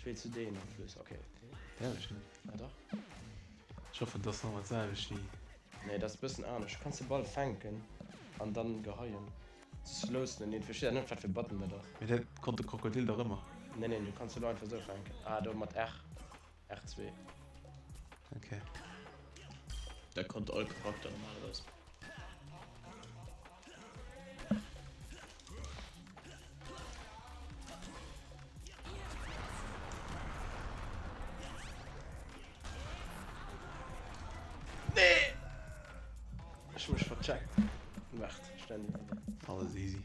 Spills du deen en plus? Ok. Däerf ech net. Ah dach. Ech hoffen dass nach dat selwecht wéi. Nee dat ass bëssen anescht. Du kanns de Ball fänken an dann geheien. Ze slowsten en iergendwéi. Ech weess net wat fir Button dat ass. Mee dat konnt de Krokodil dach ëmmer. Nee nee du kanns elo einfach sou fänken. Ah do mat R. R2. Ok. Dat konnt all Charakter normalerweis. Nee! Ech hu mech vercheckt. Waart, stell déi wieder. Alles easy.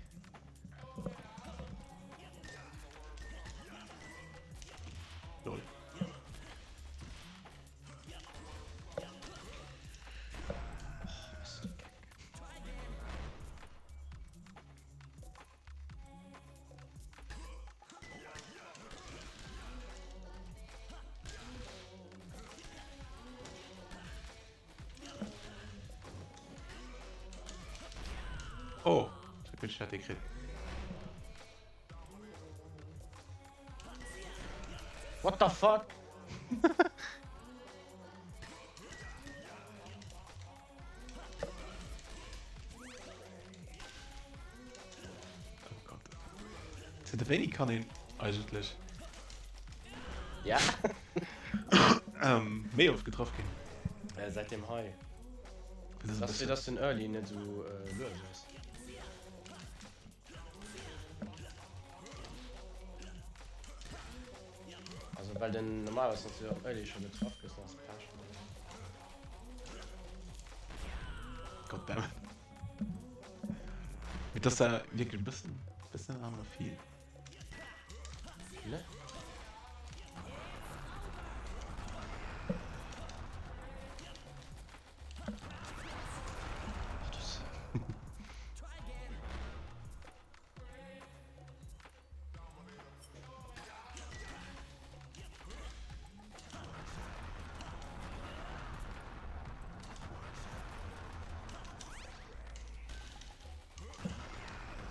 Lol. Oh, ich hab den Chat gekriegt. What the fuck? Oh Gott. Zënter wéini kann een eigentlech Ja. ähm, méi oft getraff ginn? Äh, seit dem hei. Das ist Das fir bëssen- dass den Early net sou äh, lues ass. Also well den normalerweis wann du am Early schon getraff gëss, dann ass Pech. Goddammit. Mee das war wirklich ein bisschen, bisschen anderer Feel. Ne? Ach, das.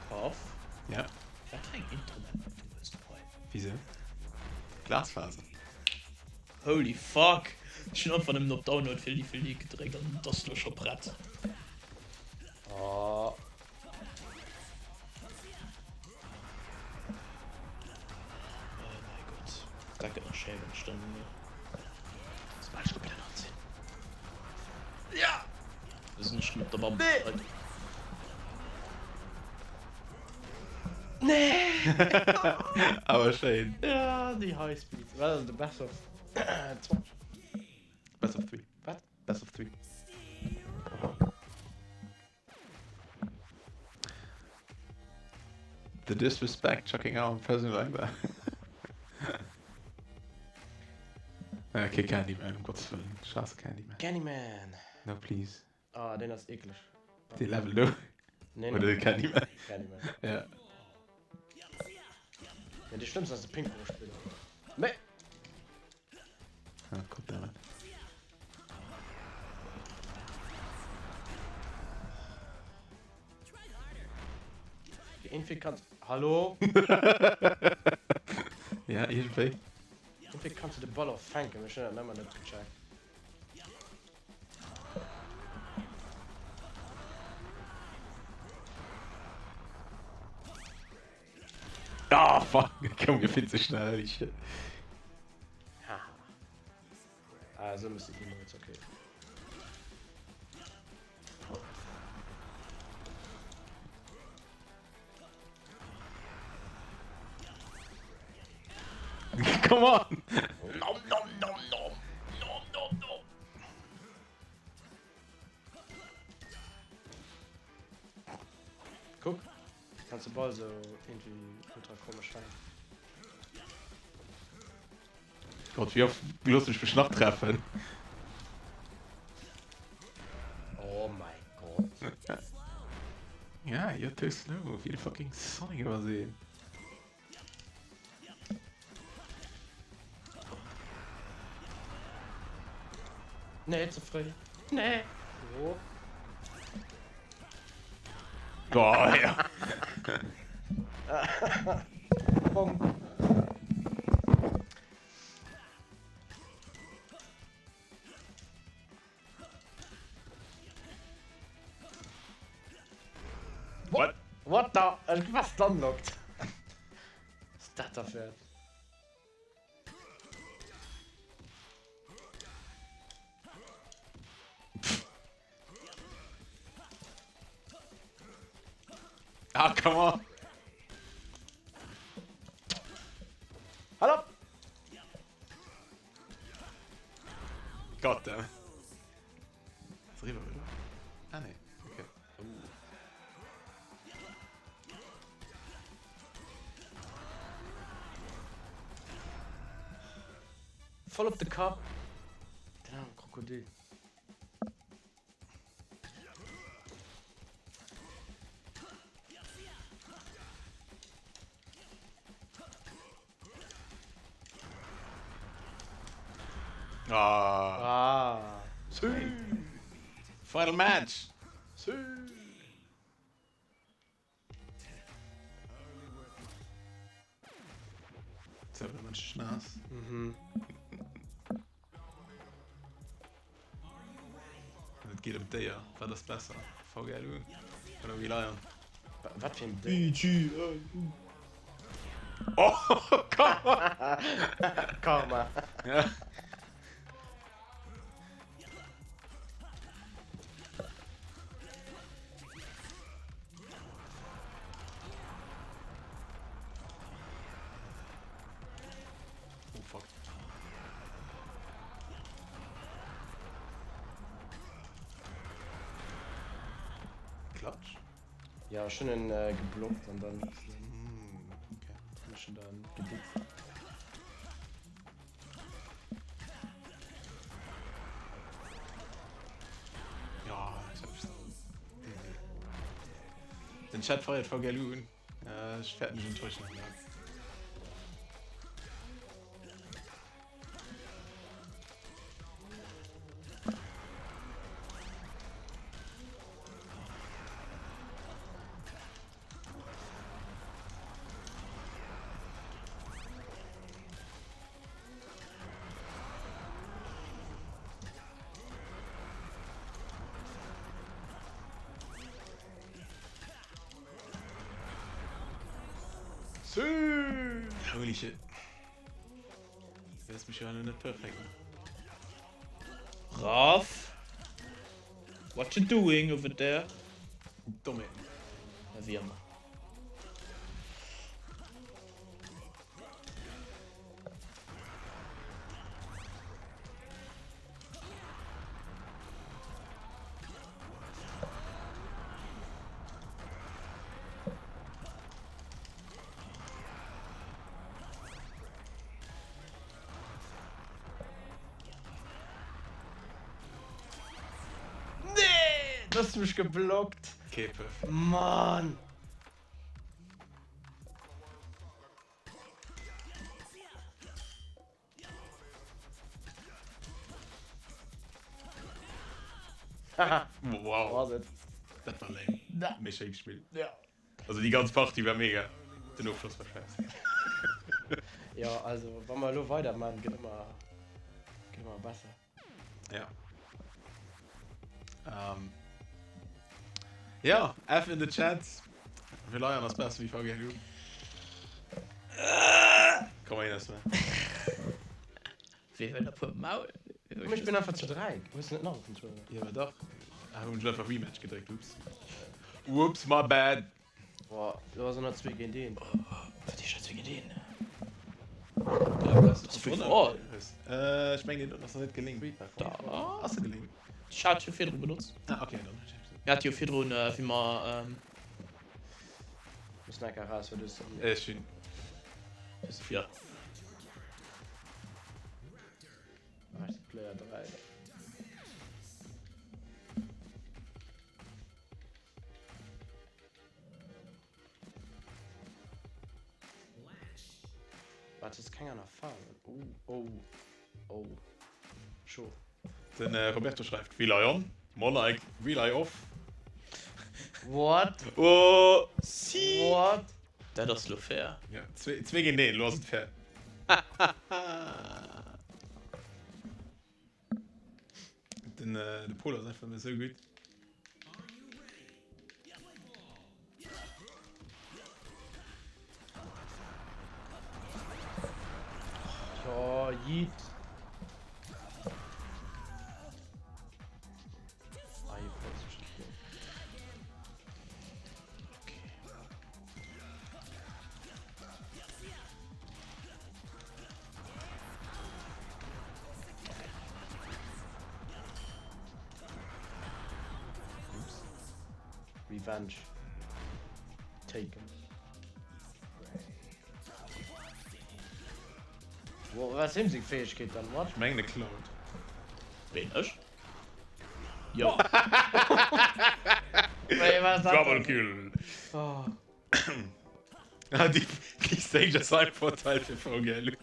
Koff? Ja. Wat fir eng Internetleitung hues du hei? Wieso? Glasfaser. Holy fuck! Ech hunn einfach nëmmen op Download fir Leaf League gedréckt an et ass lo scho prett. Oh. Oh mäi Gott, dat gëtt nach schéi, wann ech dann soubal ech komplett an sinn. Ja! Da sinn ech op der Mamm. Nee! Nee! Awer schéin. Ja, déi High Speed. Wat ass de Best of 20? Best of 3. Wat? Best of 3. The disrespect chucking out on president like that. okay, Candyman, um Gottes Willen. Ech haasse Candyman. Candyman! No, please. Ah, deen ass eekleg. Dee Level do? Nee, Oder de Candyman? Candyman. Ja. Ja, dee schlëmmsten ass de Ping-Pong-Spiller. Mee! Ah, goddammit. Irgendwie kannst Hallo? Ja, iergendwéi. Irgendwie kannst du de Ball och fänken, mee ech hunn dat nach ëmmer net gecheckt. Ah, fuck, koum mir vill ze schnell, holy shit. Haha. Ah, so müssen die Emotes, okay. Come on! Nom nom nom nom nom nom nom. Guck, kannst de Ball sou irgendwie ultra komesch fänken. Gott, wéi oft loossen ech mech nach treffen? Oh mein Gott. Ja, you're too slow, wéi de fucking Sonic iwwerseen. Nee, ze fréi. Nee. Oh. Boah, ja. Bong. Ech war stunlocked. Was dat da fir. Ah, come on. Hallo! God damn. Ist riwwer, oder? Ah, nee. Okay. Oh. Voll op de Kapp. Den arme Krokodil. Ah. Ah. Final match. Schnaass. Mhm. Et geet ëm d'Déier. Wat ass besser? VGLU oder WeLion? Wat fir en Déier? VGLU. Oh, Karma! Karma. Ja. Oh fuck. Klatsch? Ja, ech hunn en geblockt an dann mm, okay. hunn ech en dann geditzt. Ja, ich hab Den Chat feiert VGLU. Ech wäert mech enttäuschen. Holy shit. Lass mich ja net perfekt. Raff? What you doing over there? Domme. Wéi ëmmer. Nee! Du hast mech geblockt. Kee Pëff. Mann! Wow. Was et? Dat war lame. Da. Mee schéi gespillt. Ja. Also déi ganz Partie war mega. Den Ofschloss war scheiss. Ja, also wa mer elo weiderman, gëtt ëmmer, gëtt ëmmer besser. Ja. Ähm. Ja, F in the chat. Velion ass besser wéi VGLU. Komm een ass mehr. Wee wëll e puer Maul? Ech bin einfach zu dräi. Hues du net nach e Controller? Ja, aber dach. Ah, hunn ech einfach Rematch gedréckt. Ups. Whoops, my bad. Boah, lo ass ënner 2 géint 1. Wat heescht dat 2 géint 1? Ja, ass Free for all. Äh, ech mengen, deen ass nach net gelinkt. Da. Ass e gelinkt? Ech hat jo virdru benotzt. Ah, okay, dann. Mir hate jo virdrun, wéi mer. Muss nach eraus, wat hues du? Ech hunn. Ja. Player 3. Warte, ist keng aner Farbe. Oh, oh, oh. Scho. Den äh, Roberto schreift Relay on, more like Relay off. What? Oh, si. What? Dat ass lo fair. Ja, zwee géint een, lo ass et fair. Den, de Pol ass einfach nëmme sou gutt. Oh, yeet. Ah, hier freut sich das Spiel. Okay. Oops. Revenge. Taken. Wow, wat ass him seng Fäegkeet dann? What? Ech mengen e klaut. Ween, ech? Jo. Wéi, wat ass dat Double dann? kill. Oh. Ah, déi, déi Stage ass ein Vorteil fir VGLU.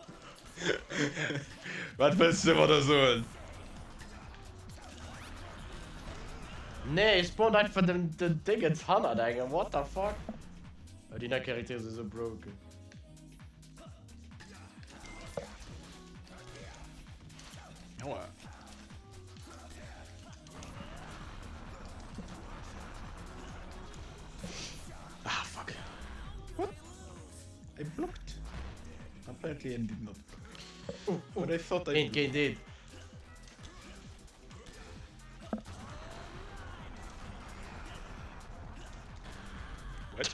Wat wëlls du domadder soen? Nee, e spawnt einfach den, den Dingens hannert engem, what the fuck? Oh, déi nei Charaktere si sou broken. Aua. Ah, fuck. What? I blocked. Apparently I did not block. But I thought I Eent géint eent. What?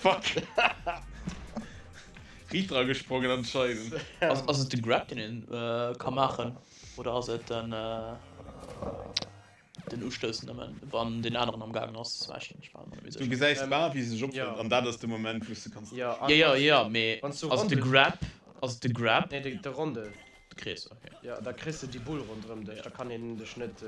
Fuck. Riit dra gesprongen anscheinend. Ass, ass et de Grab deen een äh, ka maachen oder ass et den äh, den Ustoussen nëmmen wann den aneren am gaangen ass? Das war ich war mir net méi Du sécher. gesäis d'Bar wéi se sech Ja. opfëllt an dat ass de Moment wou s de kanns. Ja, Ja, ja, ja, mee Wanns du ass et de Rondel- Grab? Ass et de Grab? Nee, de, de Rondel. De Krees, okay. Ja, da kriss de déi Bull ronderëm dech, da kann een dech net,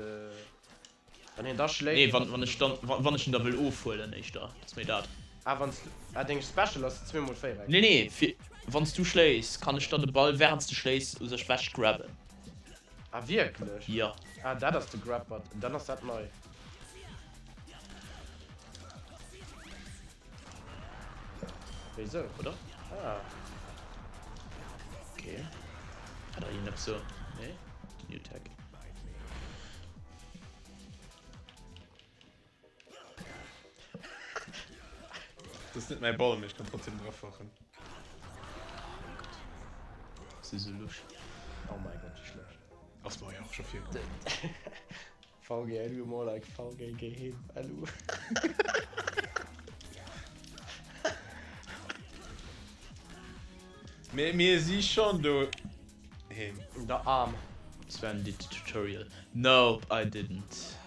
wann een da schléit. Nee, wann, wann ech dann, wann, wann ech en da wëll ofhuelen éischter, dat ass méi dat. Ah, wann s du, ah, deng Special ass zweemol Véiereck. Nee, nee, fir, wann s du schléis, kann ech dann de Ball während s du schléis u sech wech grabben. Ah, wierklech? Jo. Ah, dat ass de Grab Button, dann ass dat nei. Wéisou? Oder? Ah. Okay. Hat er iergendeppes sou? Nee? New Tech. Das ist net mäi Ball, mee ech kann trotzdem dra fachen. Si sou lusch. Oh mäi Gott, wéi schlecht. Ass mer jo och scho virkomm. VGLU more like VGGHLU. Mee mir si schonn do heem. Der Arm. Sven did the tutorial. Nope, I didn't.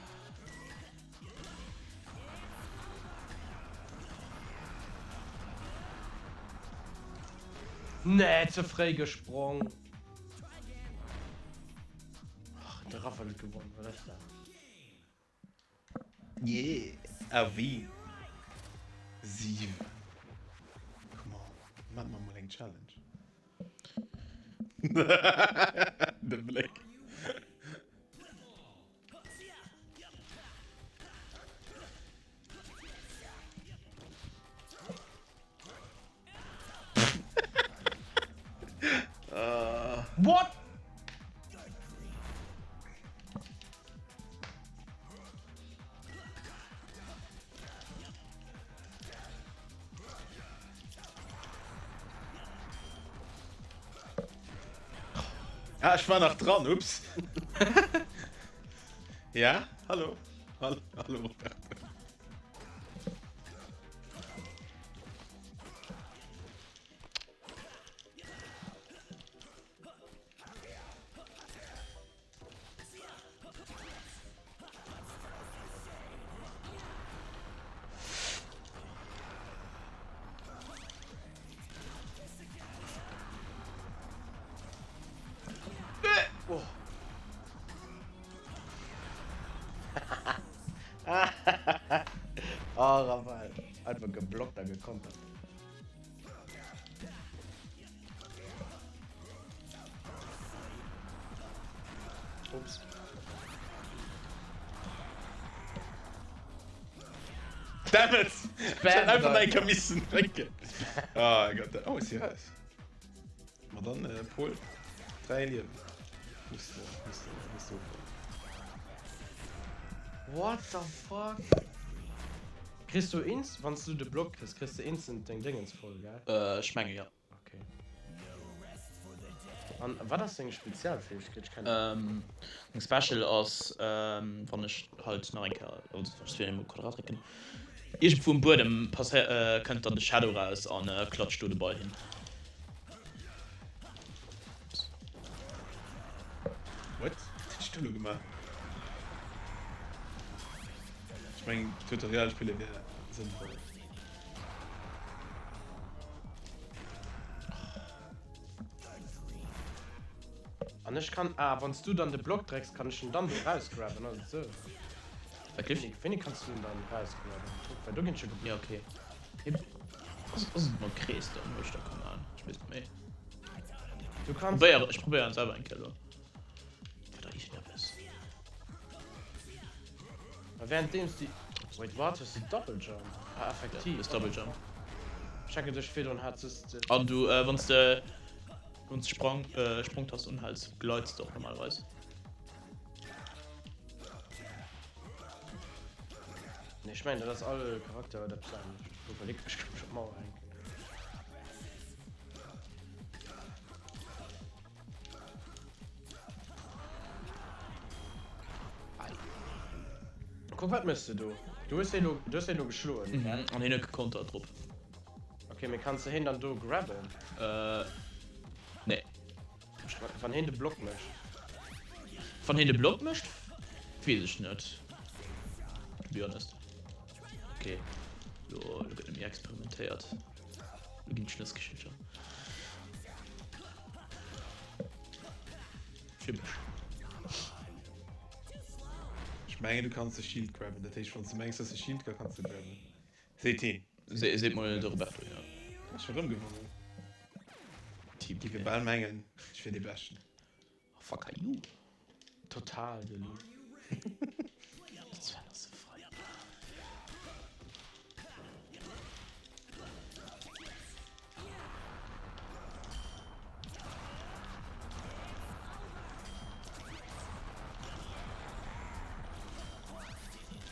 Nee, ze fréi gesprong. Ach, de Raphael huet gewonnen, wat ass dat? Yeah, a wéi? 7. Come on, maache mer mol eng Challenge. De Bléck. What? Ah, ech war nach dran, ups. Ja, hallo. Hallo, hallo Roberto. Oh, Raphael. Einfach geblockt a gekontert. Ups. Damn it! Ech hätt einfach nach eng Kéier missen drécken. Ah Gott, oh, ech si raus. Ma dann, äh, Paul, 3 Liewen. Muss du, muss du, muss du opholen. What the fuck? Kriss du ins, wanns du de Block kriss, kriss de instant deng Dingens voll, gell? Äh, ech menge jo. Okay. An wat ass deng Spezialfäegkeet? Ech kennen. Meng Special ass wann ech halt nach eng Kéier, also wann ech zwee mol Quadrat drécken, iergendwou um Buedem passéiert, kënnt dann de Shadow raus an klatscht do de Ball hin. What? Wat hunn ech do elo gemaach? Ech mengen Tutorial spille wär sënnvoll. An ech kann, ah, wann s du dann de Block drécks, kann ech en dann do rausgrabben, ass et sou? Wat gleefs? Wéini kanns du en dann rausgrabben? Kuck, well do ginn ech jo geblockt. Ja, okay. Ass, ass et mam Krees dann, wou ech da kann man? Ech weess net méi. Du kanns. Probéier, ech probéieren selwer eng Kéier elo. War da iergendeppes? A währenddeems déi. Wait what? Hues de Double Jump? Ah effektiv. Ja, Double Jump. Check et ech virdrun hat sos de. An du wanns de wanns de Sprang Sprongtast unhälls gleits de och normalerweis. Nee ech mengen dat ass all Charakter huet eppes anescht. Well ech kann mech op d'Mauer hänken. Kuck wat mëss de do? Du hues heen du hues heen do geschloen. Mhm, an heen huet gekontert drop. Okay, mee kanns de heen dann do grabben? Äh, nee. Wann heen de Block mécht. Wann heen de Block mécht, weess ech net, to be honest. Okay, lo, lo gëtt net méi experimentéiert. Lo ginn d'Schnëssgeschilcher. Fir mech. Ech mengen du kanns de Shield grabben, dat heescht wann s du mengs dass de Shield ka kanns de grabben. Seet heen. Seet mol de Roberto, jo. Ech hu rëm gewonnen. Team Géif e bal mengen ech wier dee Beschten. Oh fuck are you? Total de Lu. Sven ass e Freier.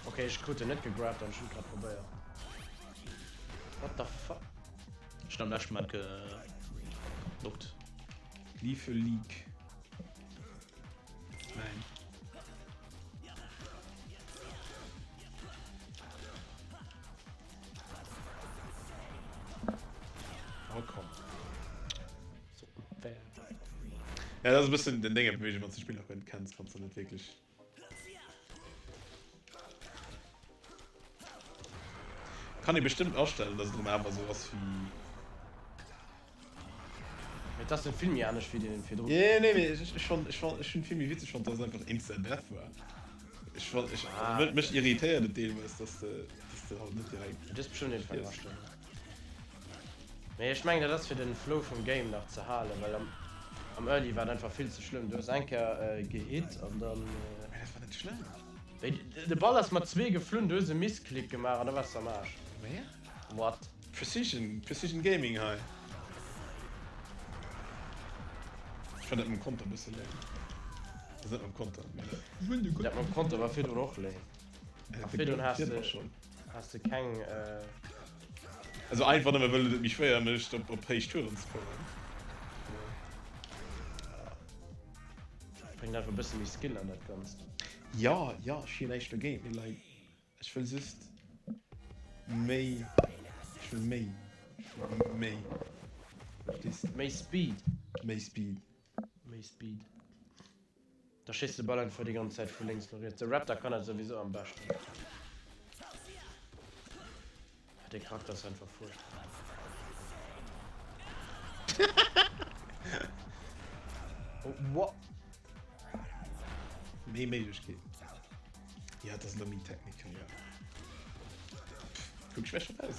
Ok ech krut en net gegrabt an ech hun grad probéiert. What the fuck? Ech hun am leschten Moment geblockt. Leave a leak. Nein. Oh komm. So unfair. Ja, dat ass e bëssen den Dénge, wann s de d'Spill nach guer net kenns, kanns de net wierklech. Kann ee bestëmmt astellen, dass et erëm awer esou ass wéi. Mee et ass den Film méi anescht wéi deen virdrun. Nee, nee, mee ech, ech fann, ech fann, ech hunn vill méi witzeg fonnt, dass et einfach Instant Death war. Ech fann, ech, Ah. mech, mech irritéiert et deelweis, dass de, dass de halt net direkt. Du dierfs bestimmt iergendwann stiers. astellen. Mee ech mengen dat ass fir den Flow vum Game nach ze halen, well am am Early war et einfach vill ze schlëmm. Du hues eng Kéier gehit an dann. Mee dat war net schlëmm. Wéi, de Ball ass mat zwee geflunn, du hues e Missklick gemaach an da waars de am Aarsch. Wéi? What? Precision, Precision Gaming hei. Ech fann dat mam Konter e bësse lame. Also net mam Konter, mee dat. Dat mam Konter war virdrun och lame. A virdrun has de. Has de keng. Also einfach nëmme wëll et et méi schwéier mécht op op héich Touren ze kommen. Bréngt einfach e bësse méi Skill an dat Ganzt. Jo, jo, ech hu jo näischt dogéint, mee like ech wëll just méi, ech wëll méi, ech wëll méi, verstees de? Méi Speed. Méi Speed. Méi Speed. Da schéisst de Ball einfach déi ganz Zäit vu lénks no riets. De Raptor kann dat souwisou am beschten. Dee Charakter ass einfach fuerchtbar. Oh, what? Méi Méiglechkeeten. Ja, dat ass elo méi technical, ja. Kuck schwäch schon aus.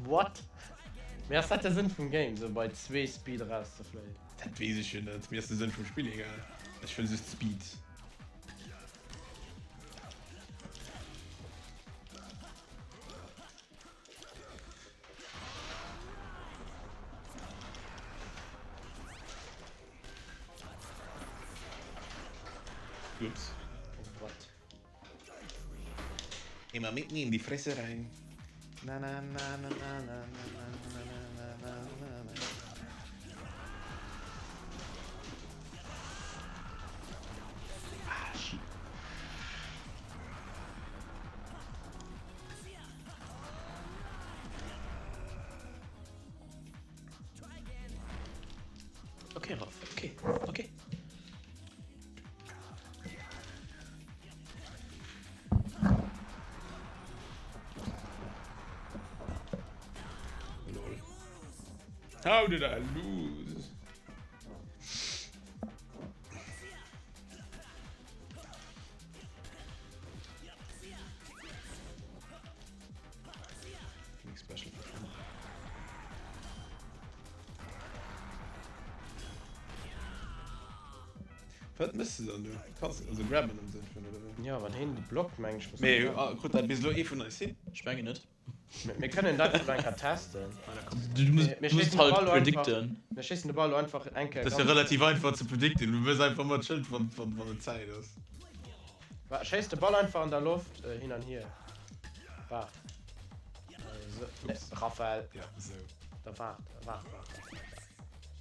What? Mee ass dat de Sënn vum Game, sou bei zwee Speed erauszefléien? Dat weess ech jo net. Mir ass de Sënn vum Spill egal. Ech wëll just Speed. Ups. Oh, what? Immer mitten in die Fresse rein. Na na na na na na na na na na na na. Ah, shit. Okay, Raff. Okay, okay. Lol. How did I lose? Special Wat mëss de dann do? Kanns also grabben am Sënn vun, oder wéi? Jo, wann heen de Block meng ech muss Mee krut dat bis elo ee vun eis hin? Ech mengen net. Mir kënnen dat elo eng Kéier testen. Du muss Mir du muss schéissen de halt Ball elo einfach, predicten. mir schéissen de Ball elo einfach eng Kéier Dat ass jo ganz. relativ einfach ze predicten, du wëss einfach ëmmer d'Schëld wann wann wann et Zäit ass. Wa schéiss de Ball einfach an der Loft hin an hier. Waart. Esou, nee, Raphael. Ja, esou. Da waart, waart, waart, waart, waart.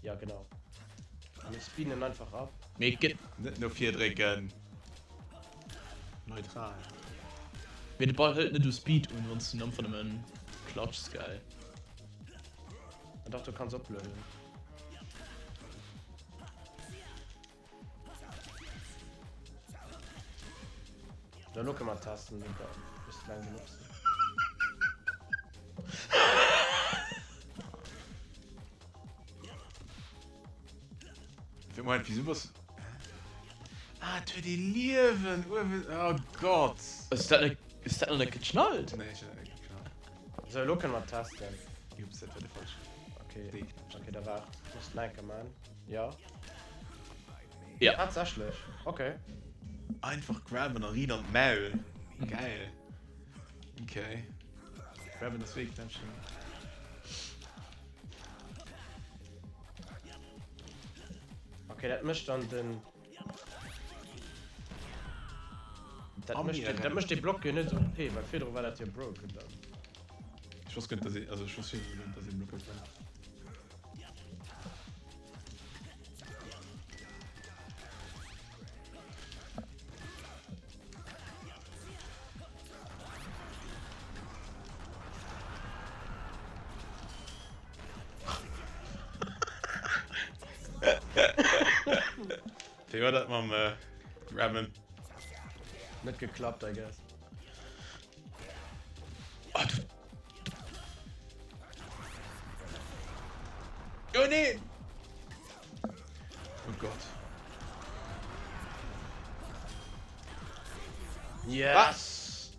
Ja, genau. A mir speeden en einfach ab. Mee et gëtt. Net no vir drécken. Neutral. Mee de Ball hëlt net u Speed un, wann s du en einfach nëmmen klatschs, geil. Ah dach, du kanns oplueden. Da lo kënne mer testen, da misst laang genuch sinn. Moment, wieso bass Ah, et huet ee Liewen uewen. Oh Gott. Hues dat net, hues dat nach net geschnallt? Nee, ech hunn dat net geschnallt. Sou, elo kënne mer testen. Ups, dat war de falschen. Okay, Dee Knäppchen. okay, da waart. Muss den enke man. Ja. Ja. Tatsächlech, okay. Einfach grabben a riit an d'Maul. Geil. Okay. Grabben ass wéi Knäppchen. Okay, dat mécht dann den. Dat mécht den, dat mécht de Block jo net esou OP, well virdru war dat jo broken dann. Ech wosst guer net, dass ee, also ech wosst virdru net, dass ee Block huet. Wéi war dat mam Grabben? Net geklappt, I guess. Ah, du. Oh nee! Oh Gott. Yes!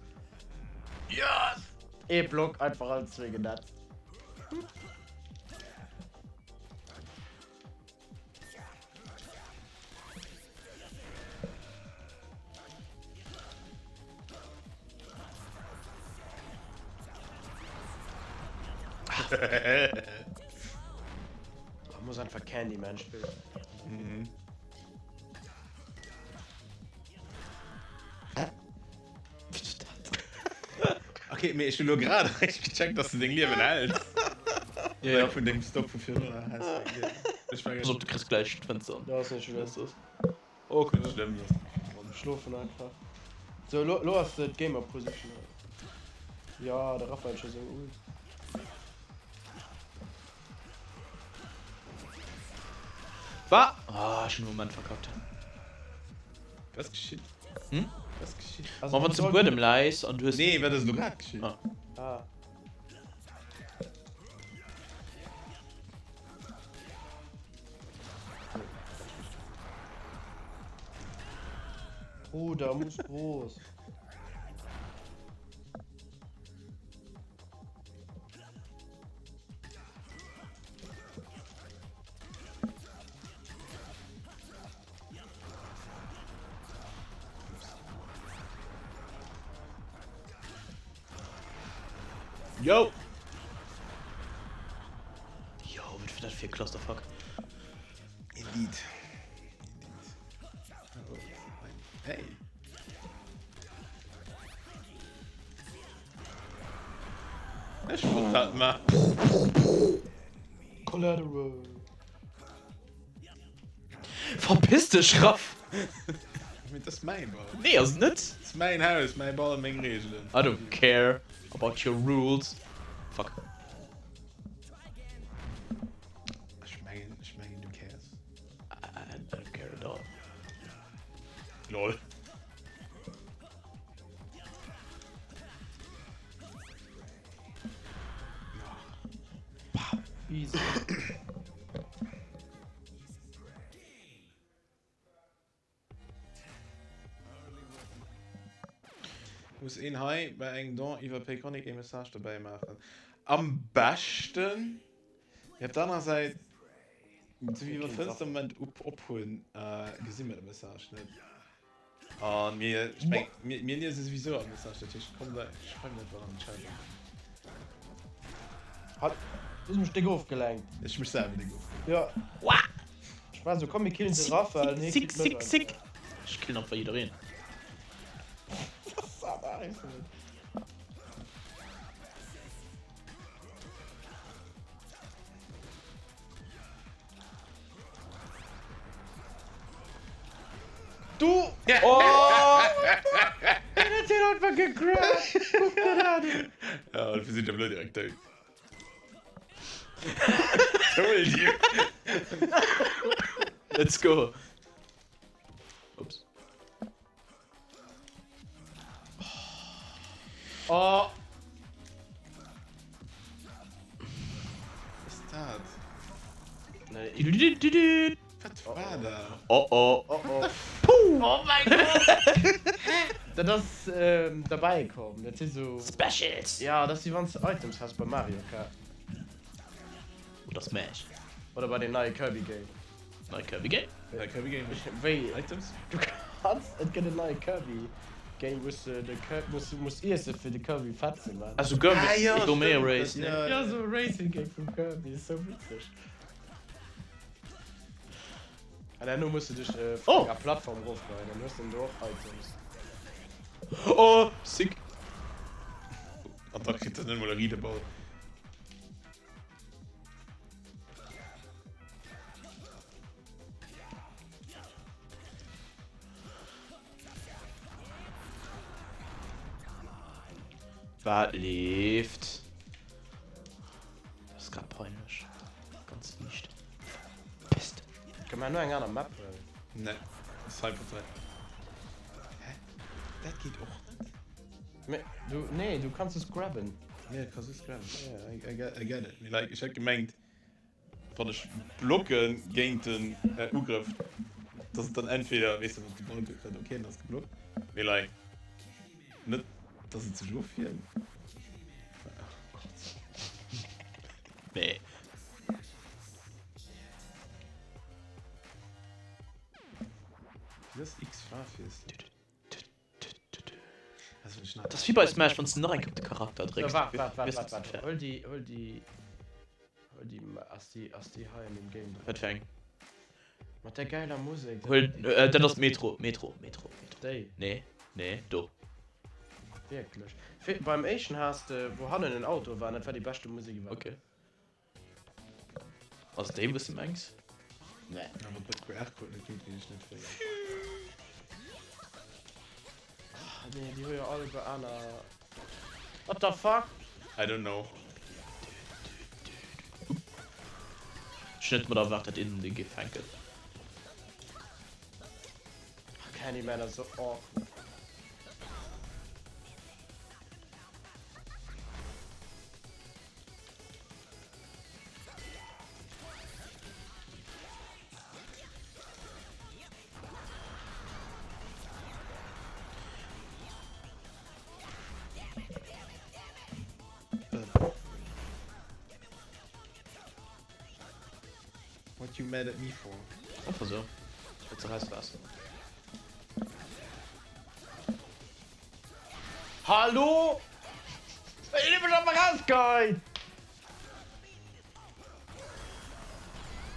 Yes! Ee Block einfach allen zwee genetzt. Man muss einfach Candyman spillen. Mhm. Okay, mee ech hunn elo grad eréischt gecheckt, dass du deng Liewen häls. Ja, ja. Vun dengem Stock vu virdrun häls du deng Liewen. Ech war Pass op, du kriss gläich d'Fënster an. Ja, ass net schlëmm. Och net schlëmm. Schlofen einfach. Sou, lo, lo ass d'Gamer Position. Ja, de Raphael huet scho seng Ult. Wa? Ah, ech hunn de Moment verkackt. Was geschitt? Hm? Was geschitt? Ma wann s du um Buedem läis an du hues. Nee, wat ass elo grad geschitt? Ah. Ah. Bruder, muss groß. Yo! Yo, wat fir dat fir Clusterfuck? Indeed. Indeed. Oh, hey. Ech wollt dat man. Collateral. Verpiss dech, Raff! Mee dat ass mäin Ball. Nee, ass et net. Dat ass mäin Haus, mäi Ball, meng Reegelen. I don't care about your rules. Fuck. Ech mengen, ech mengen du cares. I don't care at all. Lol. Easy. Muss een hei bei engem Don iwwer Payconiq ee Message dobäi maachen? Am beschten. Mee op der anerer Säit, sou wéi mer d'Fënster am Moment op hunn, gesi mer de Message net. A mir, ech meng, mir, mir liese souwisou all Message, dat heescht, kommt, schreift einfach an den Chat. Halt, du hues mech déck ofgelenkt. Ech hu mech selwer déck ofgelenkt. Jo. Ech war sou, komm mir killen de Raphael, nee, Sick, killt mech sick, sick. Ech killen einfach jiddereen. Du! Oh! Hien huet hien einfach gegrabt! Kuck der dat un! Ja, dofir sinn ech elo direkt dout. Told you! Let's go! Ups. Oh! Was ist dat? Nee, Du, du, du, du. Wat war dat? Oh oh. Oh oh. Puh! Oh mein Gott! Dat ass ähm, derbäi komm. Dat si so. Specials! Ja, dat si wann s de Items has bei Mario Kart. Oder Smash. Oder bei dem neie Kirby Game. Nei Kirby Game? Nei Kirby Game? Wéi? Items? Du kanns, et gëtt en neie Kirby Game wou s de de Kir muss muss iesse fir de Kirby fett ze man. Also Kirby, Ah, ja, ech do méi stimmt, Race, das- ne? ja. Ja, sou e Racing Game vum Kirby, ass sou witzeg. An herno muss du dech äh, vun Oh! enger Plattform rofgeheien, dann hues de do och Items. Oh, sick. An da kritt en net mol e Riedeball. Wat leeft? Dat ass grad peinlech. Ganz liicht. Verpisst. Kënne mer no eng aner Map huelen? Nee, Cypher 3. Hä? Dat geet och net? Mee du, nee, du kanns es grabben. Ja, du kanns es grabben. Ja, I, I, get, I get it. Mee like, ech hätt gemengt, wann ech blocke géint den äh, Ugrëff, dass et dann entweder, weess de, wann de Ball gëtt, okay, dann ass geblockt. Mee like, net, dass et sech ofhieft. Oh Gott. Nee. Wéi ass X Fahrfies? Dat ass wéi bei Smash, wann s de nach eng Kéier op de Charakter drécks. So, waart, waart, waart, Wiers waart, du waart. fertig. Huel déi, huel déi, huel déi, ass déi, ass déi hei an dem Game dran? Wat fir eng? Mat där geiler Musek. Huel, äh, dat ass Metro, Metro, Metro, Metro. Déi? Nee, nee, do. Wierklech? Fir, beim éischten has de, wou hannen en Auto war, dat war déi beschte Musek iwwerhaapt. Okay. Ass et déi wous de mengs? Nee. Awer de QR-Code net geet, weess ech net wéi. Ah nee, déi hu jo alleguer aner. What the fuck? I don't know. Ech hun net mat erwaart dat een dee géif fänken. Candyman ass sou awkward. What you mad at me for? Einfach so. Wëlls de rauslaassen. Hallo? Ech hu mech einfach rausgeheit!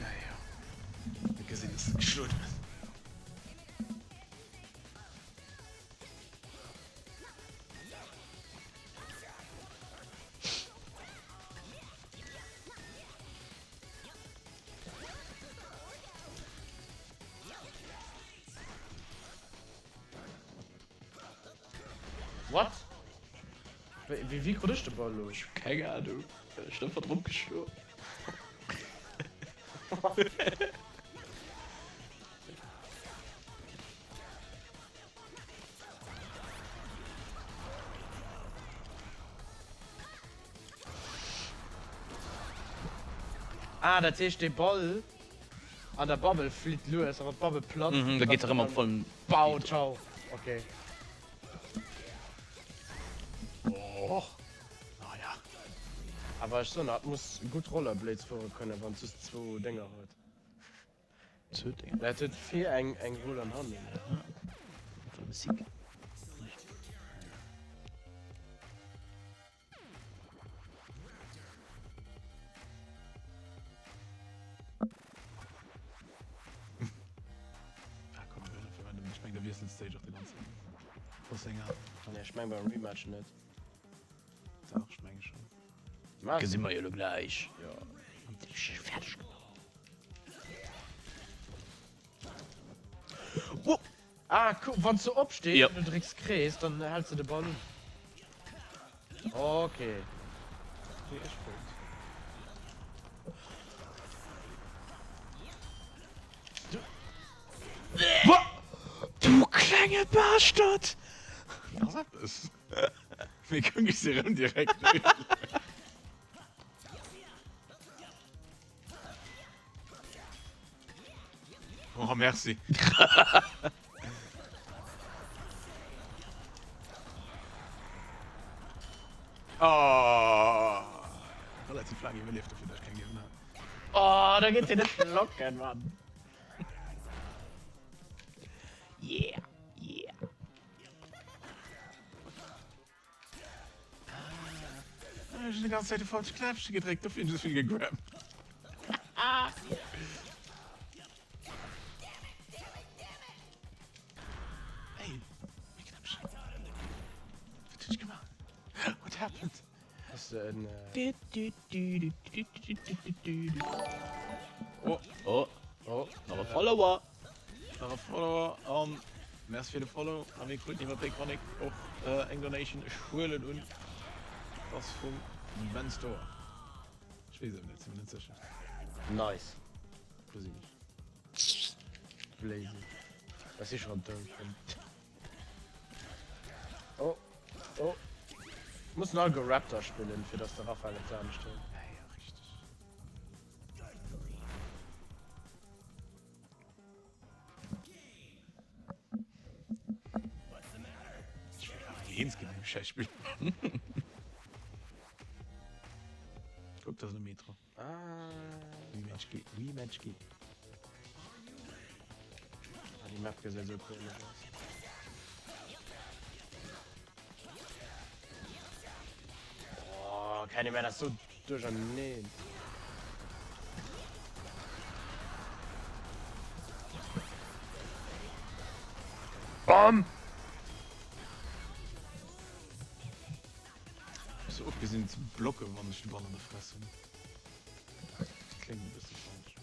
Ja, ja. Mir gesinn, dass du geschloen hues. What? Wéi wéi krut ech de Ball elo? Ech hu keng Ahnung. Ech hunn einfach drop geschloen. Ah, dat heescht dee Ball an der Bubble flitt lues, a wann d'Bubble platzt, Mhm, da geet se erëm op vollem Bau, ciao. Okay. Oh. Naja. Awer ech soen nach, et muss gutt Rollerblades fuere kënnen, wann s just zwou Dénger huet. Zwou Dénger? Mä et huet vir eng, eng Rull an hannen. Voll Musik. Ah, komm, wir verwenden, ich mein, der wiesselt Stage auch die ganze Zeit. Nee, ich mein beim Rematch net. Dach, ich mein schon. Was? Gesi mer jo lo gläich. Ja. Fertig gemacht. Wow. Ah, cool. Wann du opstees Ja. und du drécks Krees, dann hältst du de Ball un. Okay. Nee, ech wollt. Du klenge Bastard! Ass eppes? Mir kucken ech se erëm direkt un. Oh, merci. Oh. Relativ lang iwwerlieft dofir, dass ech keng Liewen hat. Oh, da geet dir net blocken, Mann. Yeah, yeah. Ech hunn déi ganz Zäit de falsche Knäppche gedréckt, dofir hunn ech esou vill gegrabt. Ey, méi Knäppchen. Wat hunn ech gemaach? What happened? Has de en. Oh. Oh. Oh. Nach e Follower. Nach e Follower an Merci fir de Follow a mir kruten iwwer Payconiq och eng Donation. Ech huelen un et ass vum Ben Store. Ech weess et net, si mir net sécher. Nice. Wou sinn ech? Blazy. Ech si schon dout. Oh, oh. Mussen all go Raptor spillen, fir dass de Raphael et anescht huet. Ja, ja, richteg. Ech will awer eens ginn im Scheißspiel. Guck, da ist eine Metro. Ah. Rematch geht, Rematch geht. Ah, die Map gesäit sou komesch aus. Oh, keine mehr das so durcherneen. Bam! So ofgesinn ze blocken, wann ech de Ball an der Fress hunn. Kléngt e bësse falsch.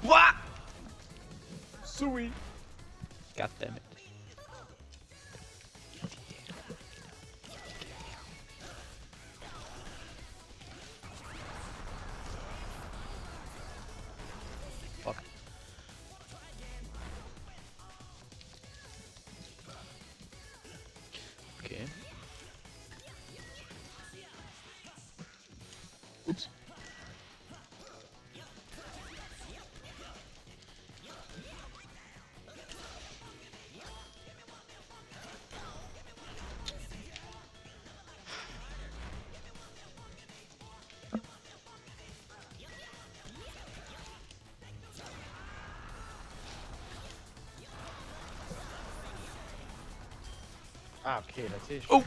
What? Sui. God damn it. Fuck. Okay. Ups. Ah, okay, dat heescht. Oh!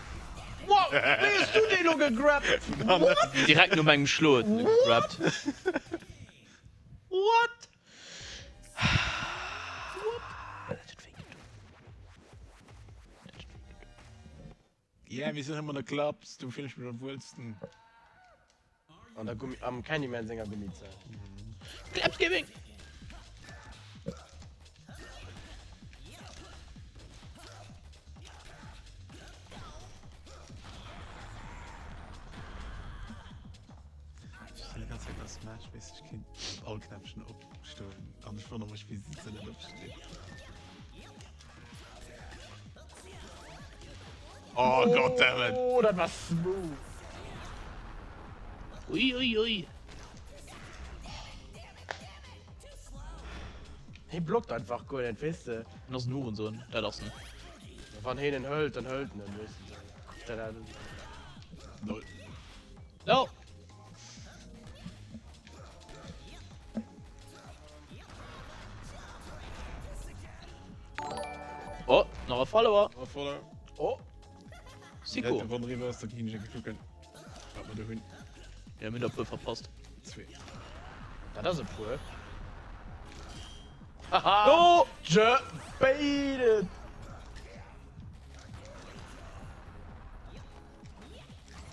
Wow! Wéi hues du deen elo gegrabt? Direkt no mengem Schlo huet en e gegrabt. Yeah, mir sinn erëm an der Clubs, do fillen ech mech am wuelsten. An der Gummi, am Candyman senger Gummizell. Clubs Gaming! Ech stinn déi ganz Zäit bei Smash, weess ech kéint op all Knäppchen opstoen an ech wonnere mech wéi se net opstinn. Oh goddammit! Oh, dat war smooth! Ui ui ui! Hie blockt einfach guer net, weess de. En ass en Hurensohn, dat ass en. Wann heen en hëlt, dann hëlt en en, weess de. Kuck dat an. Lol. No! Oh, nach e Follower. Nach e Follower. Oh. Siko. Ja, wann driwwer ass, da ginn ech eng kucken, wat mer do hunn. Ja, mir hunn der e puer verpasst. Zwee. Dat ass e puer. Haha! Oh! Je baited!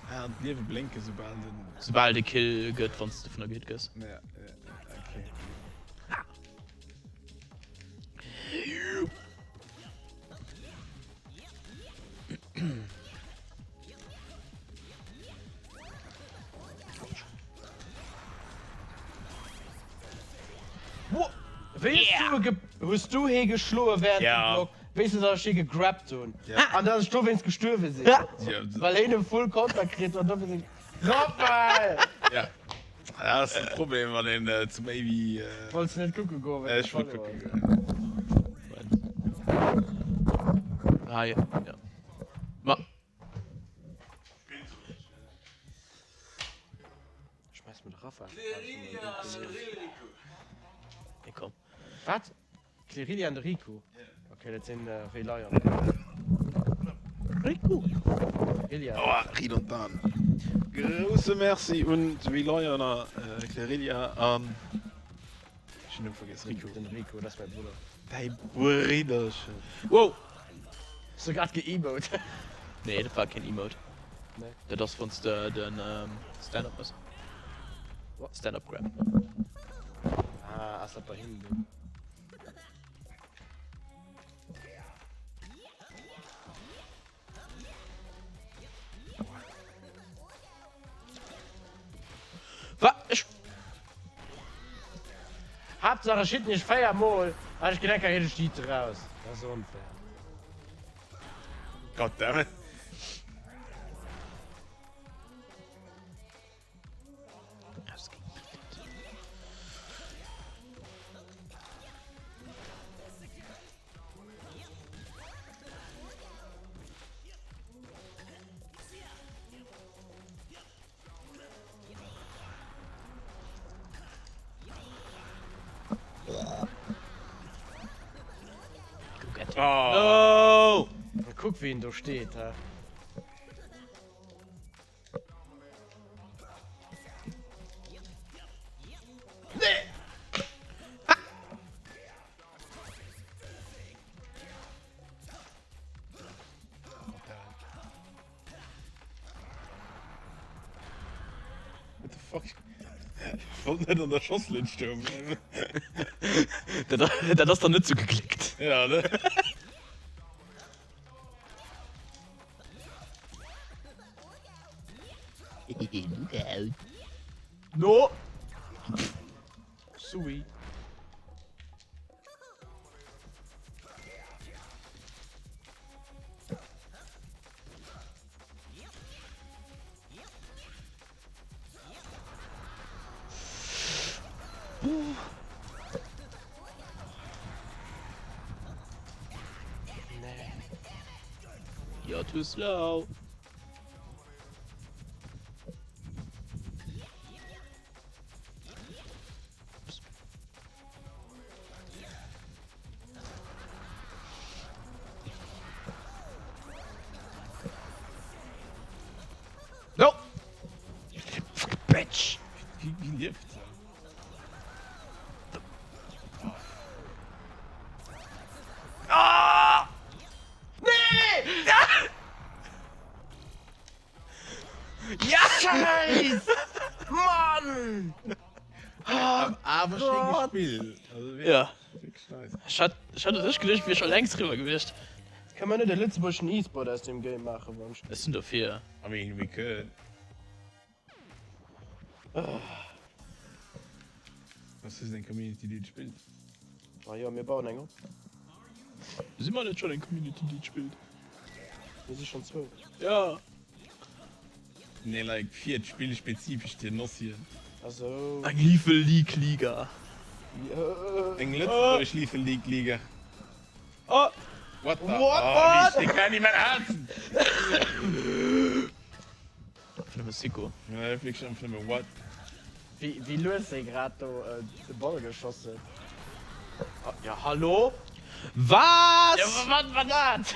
Ah, an d'Liewe blénke soubal den. Soubal de Kill gëtt, wann s de dovunner gehit gëss. Ja, ja, okay. Wéi hues du hues du hee geschloe während dem Block? Wéis du dass ech hie gegrabbed hunn an dass ech dowéinst gestuerwe sinn? Well hien e full Konter kritt an dofir sinn Raphael! Ja, dat ass de Problem wann een zum Amy. Wollts de net kucke goen? Ech wollt kucke goen. Ah ja, ja. Ma. Schmeiss mir de Raphael. Nee, komm. Wat? Clerilia an de Rico? Ok, dat sinn Relayer. Rico! Clerilia. Aua, riit an d'An. Grousse Merci un d'Relayer Clerilia an, ech hunn den Numm vergiess, Rico. Den Rico, dat ass mäi Brudder. Däi Bridderchen. Wow! Hues du grad ge-emote? Nee, dat war keen Emote. Nee. Dat ass wann s de den Stand-up mëss. Stand-up Grab. Ah, ass dat bei him do? Wa? Ech. Haaptsaach ech hitten iech 4 mol an ech ginn eng Kéier richteg Yeet raus. Dat ass onfair. Goddammit. Oh. Kuck wéi en do steet he. What the fuck? Ich wollt net an der Schosslinn stoen bleiwen. Dat, dat ass dann net sou geklickt. Ja, ne? No! Sui. You're too slow. No! Fucking bitch! Wie, wie lieft se? Ah! Nee! Spill. Also Ja. wierklech nice. Ech hat, ech hat u sech geduecht, et wier scho längst riwwer gewiescht. Kënne mer net e lëtzebuergeschen E-Sport aus deem Game maachen, wann ech. Ech sinn dofir. I mean, we could. Was ist eng Community, déi et spillt? Ah jo, mir bauen eng op. Si mer net schonn eng Community, déi et spillt? Mir si schonn zwou. Ja. Nee, like fir d'Spill spezifesch fir Nossien. Ah sou. Eng Lethal League Liga. Eng lëtzebuergesch Lethal League Liga. Oh! What the? What? Oh, wéi ech dee Candy man hassen! Einfach nëmme Sicko. Ja, wierklech einfach nëmme what? Wéi lues hie grad do de Ball geschoss huet. Ja hallo? Was? Ja wat war dat?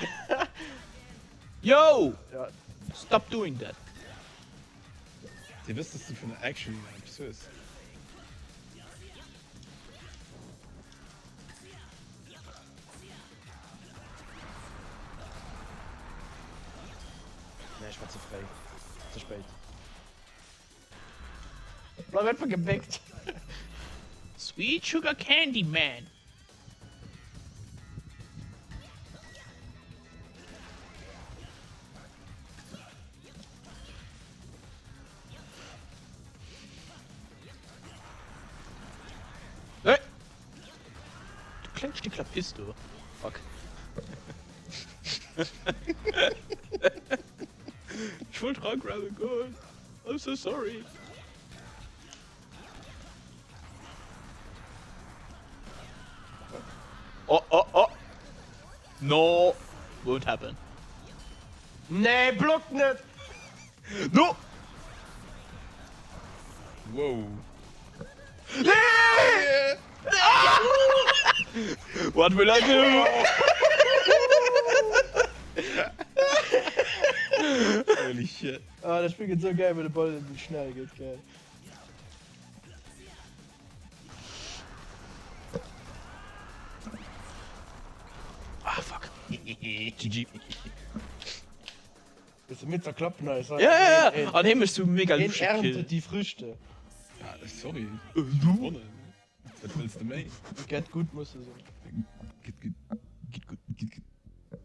Yo! Ja. Stop doing that! Dir wësst dass du vun der Action eppes hues. Nee, ech war ze fréi. Ze spéit. Bleif einfach gebéckt. Sweet Sugar Candy Man. Hey! Du klengt Stück Lapis, du. Fuck. Ich wollte rangrabben goen. I'm so sorry. Oh, oh, oh. No, won't happen. Nee, block net! No! Wow. Nee! What will I do? Holy shit. Ah, dat Spill gëtt sou gäil, well de Ball esou schnell gëtt, gell. Ah, fuck. GG. Bist du mit zerklappen eis Ja, ja, ja. An hee mécht sou mega Heen luscheg Kill. erntet die Früchte. Ja, sorry. Gewonnen. Wat wëlls de méi? Get good muss de soen. Get good. Get good. Get good.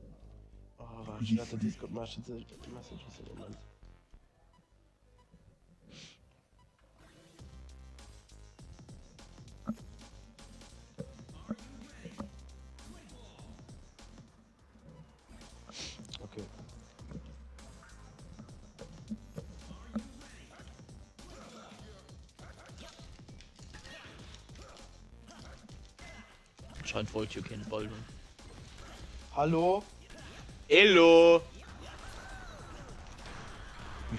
Oh, waart, ech hat der Discord Messages den Moment. Okay. Anscheinend wollt hier keen Ball hunn. Hallo? Hello!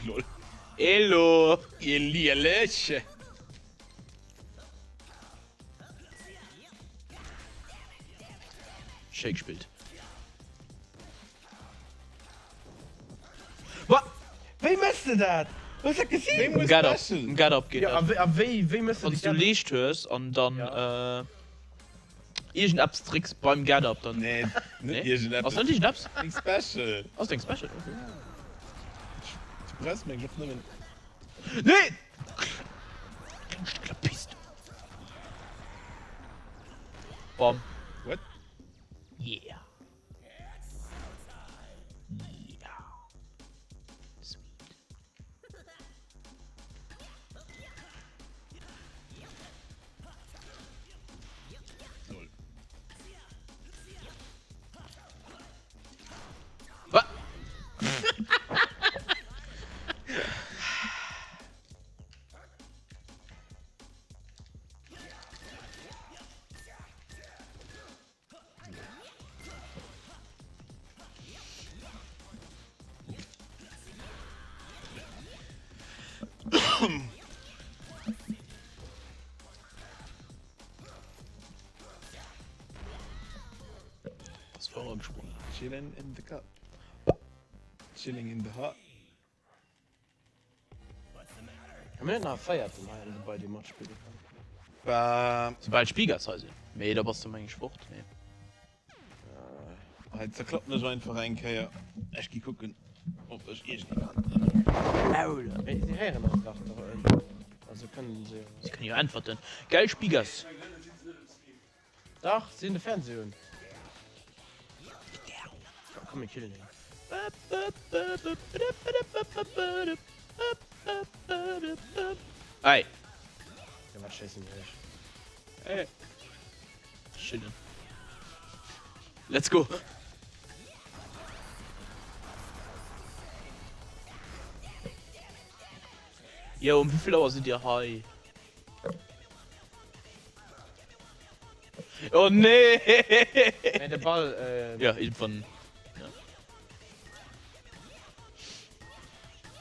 Lol. Hello! Elielich. Shake spillt. Wa? Wéi mëss de dat? Hues dat gesinn? Wéi Get up, Special. get up geet Ja, a dat. wéi, a wéi, wéi mëss de Wanns du Leescht hues an dann Ja. äh, iergendeppes drécks beim Get up, dann. Nee, net Nee? iergendeppes. Ass net iergendeppes? Deng Special. Ass deng Special, okay. Du brauchs meng och nëmmen. Nee! Klappist. Bam. What? Yeah. Yeah. Sweet. Lol. Wa? Das war angesprungen. Chilling in the cup. Chilling in the hut. Hu mir net nach e véierten hei am Gebai, dee matspille kann? Bam. Soubal d'Spigas hei sinn. Mee da bass de meng ech fort. Nee. Hei zerklappen ech einfach eng Kéier. Ech gi kucken, ob ech iergendeen kann. Maul. Mee si héieren eis dach doch ënn. Also kënnen se jo. Si kënnen jo äntwerten. Gell Spigas? Dach, si hunn de Fernseh un. Komm mir killen hien. Ey. Ja, wat schéissen mir ech? Ey. Schönen. Let's go. Jo, um wéivill Auer sidd dir hei? Oh nee! Nee, de Ball. Äh... Ja, irgendwann. Ja.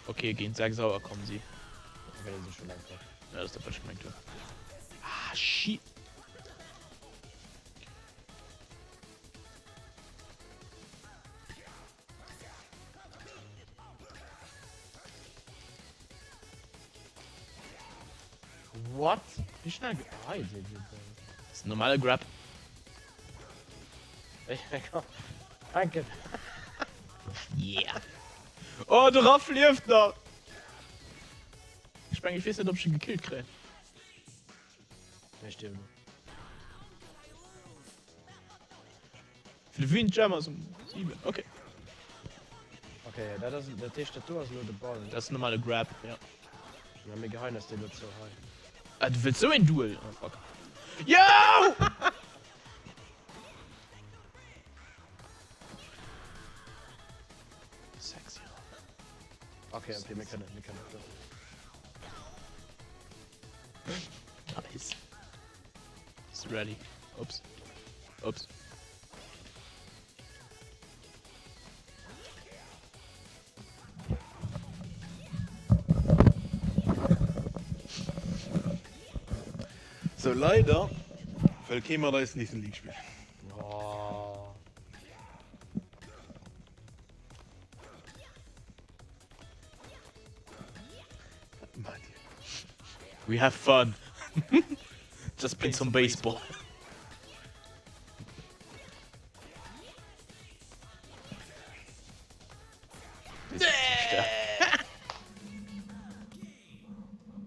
Okay, géint 6 Auer kommen si. Okay, dat ass schon laang fort. Ja, dat ass dat, wat ech gemengt hunn. Ah, shit. What? Wéi schnell ge ah, se Das ist ein normaler Grab. Danke. Yeah. Oh, de Raff lieft nach. Ich mein, ich weess net, ob ich ihn gekillt kréien. Ech stierwen. Fir de Windjammers um 7, okay. Okay, dat ass, dat heescht, dat do ass elo de Ball. Dat ass normale Grab, ja. Na, mir geheien eis dee lo zou hei. Ah, du wëlls sou een Duel? Oh, fuck. Yo! Sexy. Okay, okay, mir kënnen, mir kënnen. Nice. Is ready. Ups. Ups. Sou leider wëll kee mat eis Nathan League spillen. Oh. Wat maacht dir? We have fun. Just playing some baseball.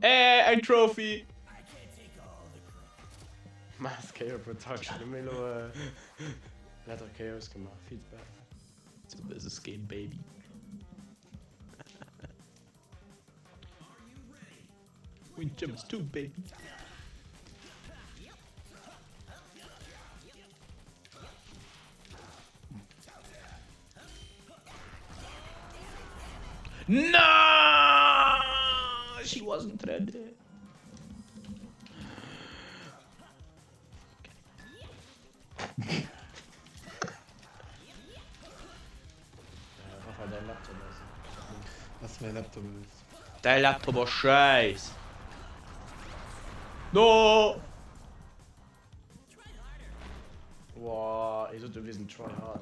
Äh, eng Trophy! Mass KO Production, hu mir elo lauter KOs gemaach, Feedback. It's a business game, baby. Windjammers 2, baby. No! She wasn't ready. Raphael, däi Laptop ass. Ass mäi Laptop ass. Däi Laptop ass schäiss. No! Woah, ee sot du wiers en Tryharder.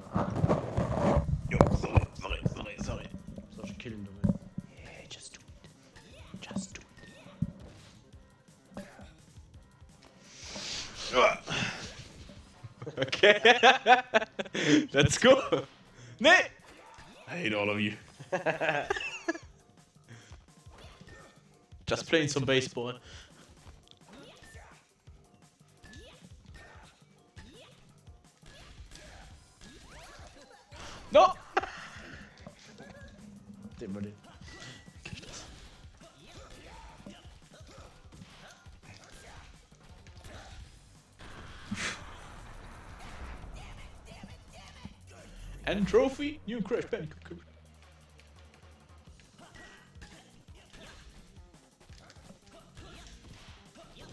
Jo, sorry, sorry, sorry, sorry. Soll ech killen dowéinst? Yeah, just do it. Just do it. Okay. Let's go. Nee! I hate all of you. Just playing some baseball. No! Deet mer leed. Kee Stress. And trophy, new Crash Bandicoot.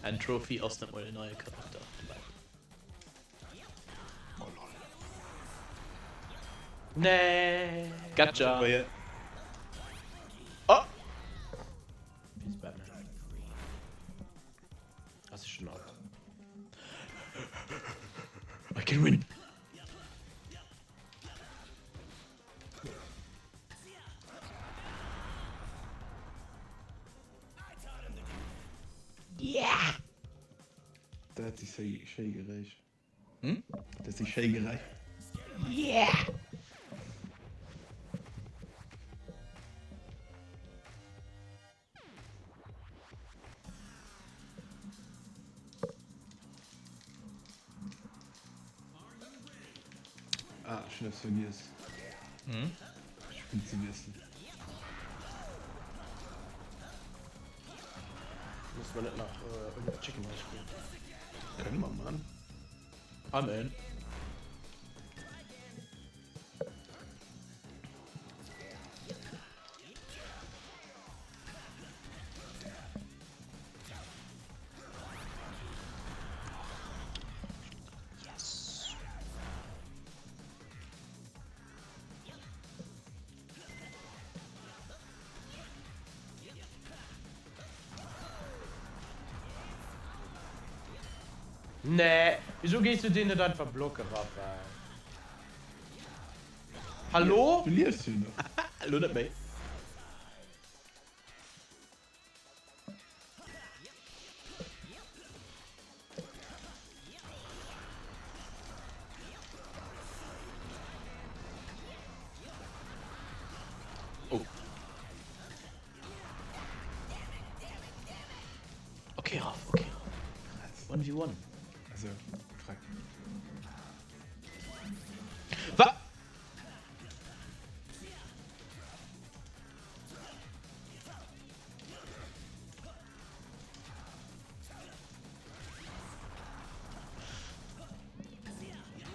En Trophy ass net mol en neie Charakter. Oh lol. Nee. Gotcha. Oh! Peace Batman. Ass e schon alt. I can win. Dat si schéi Geräisch. Hm? Dat si schéi Geräisch. Yeah! Ah, ech hunn eppes vergiess. Hm? Ech hunn ze wiesselen. Muss mer net nach äh, Chicken House spillen? Kënne mer man. I'm in. Yes. Nee, wieso gehst du den net einfach blocken, Raphael? Hallo? Du liefs jo nach. Elo net méi. Oh. Okay, Raff, okay. 1v1. Also, frag. Wa?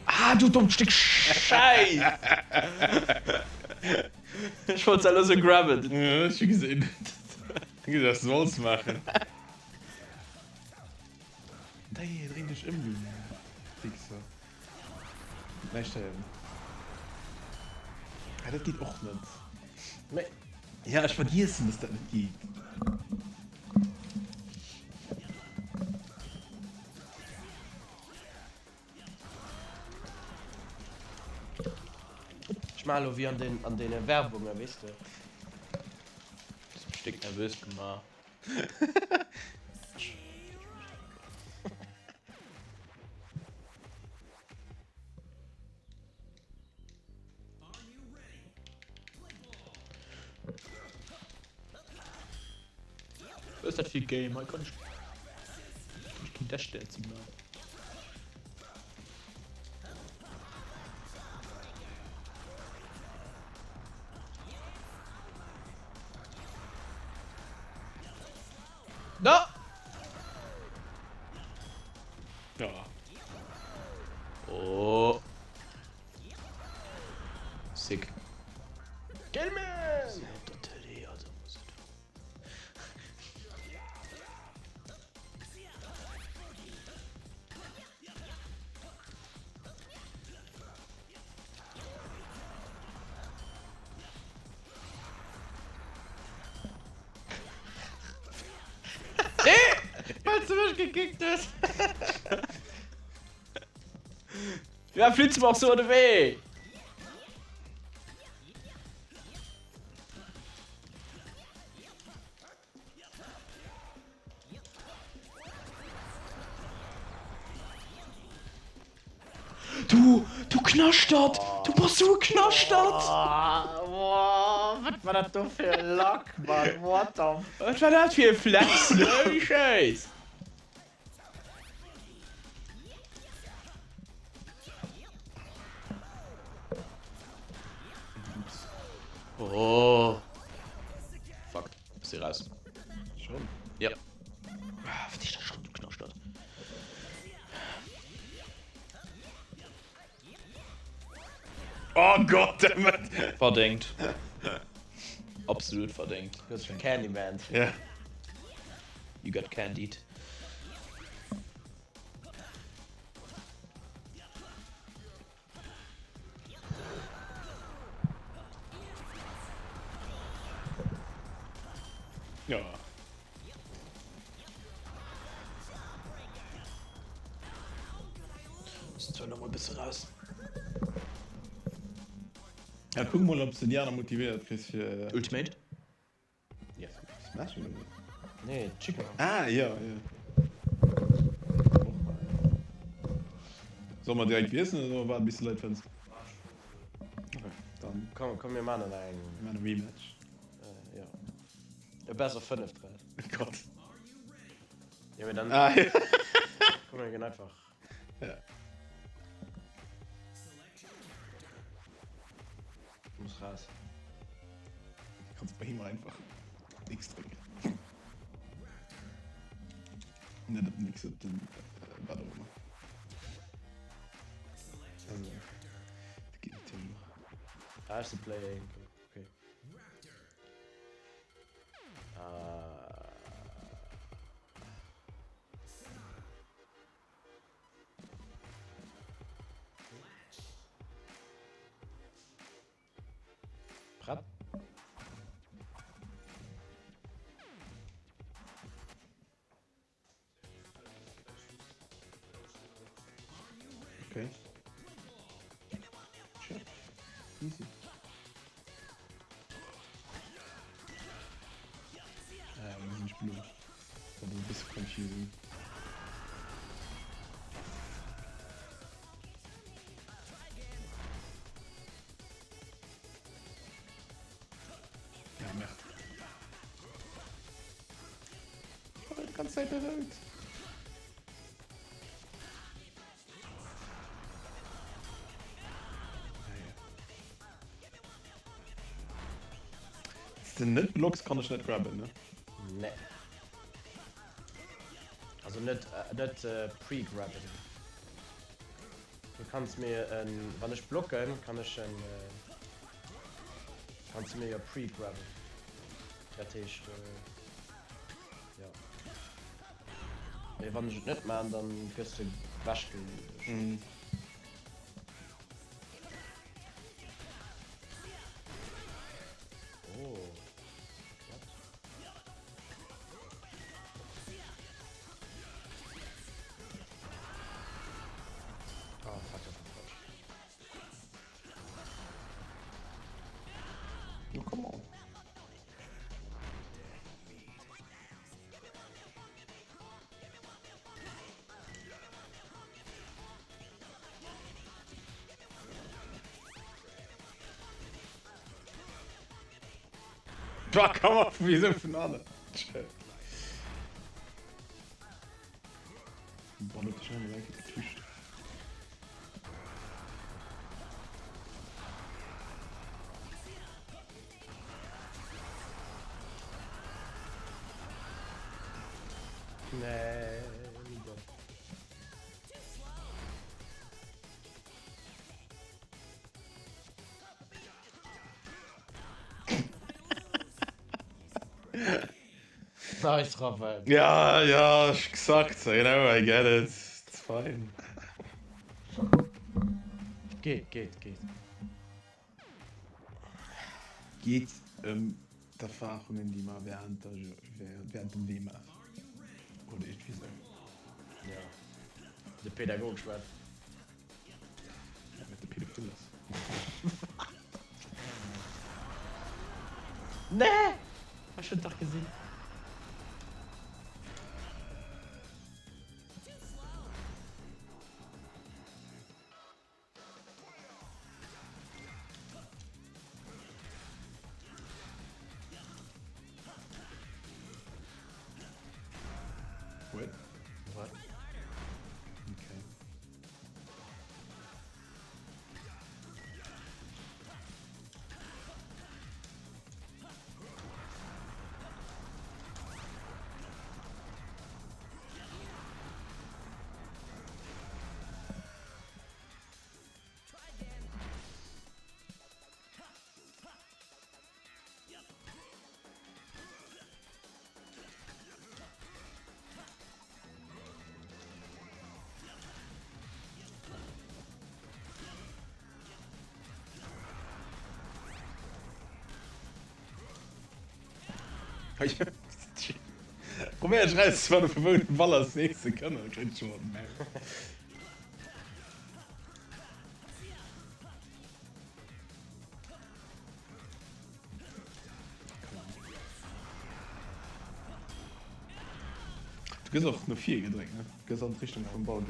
Ah, du dommt Stéck Schäiss! Ech wollt se elo sou grabben. Ja, ech hu gesinn. Hu gesinn, dass du sollst maachen. Dei, dréi dech ëm, du Wichser. Näischt héieren. Ah, dat geet och net. Mee. Ja, ech vergiessen, dass dat net geet. Ech maachen elo wéi an den, an deene Werbungen, weess de. Hues mech déck nervös gemaach. Was ist dat fir e Game? Hei kann ech kann ech keen Dash Dancing maachen. Da! Ja. Oh. Sick. Kill me! Op der Télé, also muss et. Well du mech gekickt hues. Ja, flitz mer och sou an de Wee! Du, du Knaschtert! Du bass sou e Knaschtert! Wat war dat do fir e Luck, Mann? What the f. Wat war dat fir e Flex? Holy Scheiss! Oh. Fuck, bist du raus. Schon? Ja. Ah, was ist das schon, du Knaschtert? Oh Gott, dammit! Verdenkt. Absolut verdenkt. Du hast schon Candyman. Ja. You got candied. Ja. Müssen zwar noch mal bësse raus. Ja, kuck mol, ob s de déi aner motivéiert kriss fir. Ultimate? Ja, Smash oder wéi? Nee, Chicken. Ah, ja, ja. Soll mer direkt wiesselen oder soll mer waarden bis de Leit fënns? Okay, dann. Komm, komm mir man eng. Mir man e Rematch. Äh, ja. E best of 5 draus. Oh Gott. Ja, mee dann. Ah, ja. Komm, mir ginn einfach. Ja. raus. Kanns bei him einfach X drécken. Net op den X, op den wat och ëmmer. Also, dat geet natierlech och. Ah, ech si Player 1, okay. Ah. Prett? Okay. Check. Easy. Ah, wir sind blöd. Das ist ein bisschen confusing. Ja, merde. Ich war die ganze Zeit berührt. Den net blocks kann ich net grabben ne? Nee. Also net äh, net äh, pre-grabben. Du kanns mir en, wann ech blocken, kann ech en, kanns du mir jo pre-grabben. Dat heescht, jo. Mee wann ech et net maan, dann gëss de wechgeluecht. Oh, what? Oh fuck, dat war falsch. Oh, come on. Boah, come on, wieso vun alle? Boah, huet sech eng Kéier getuscht. Nee, ni domm. Nice, Raphael. Ja, ja, ech gesagt, you know, I get it, it's fine. Geet, geet, geet. Geet ëm d'Erfarungen, déi mer während der, während dem Wee maachen, oder iergendwéi sou. Ja, de Pädagog schwätzt. Ja, wat de Pädophil ass. Nee! Ech hunn et dach gesinn. What? What? Okay. Probéier ech rauszefannen vu wou den Ball als nächste kënnt, dann kréint ech schon op den Maul. Du gëss och no vir gedréckt, ne? Du gëss an d'Richtung vum Ball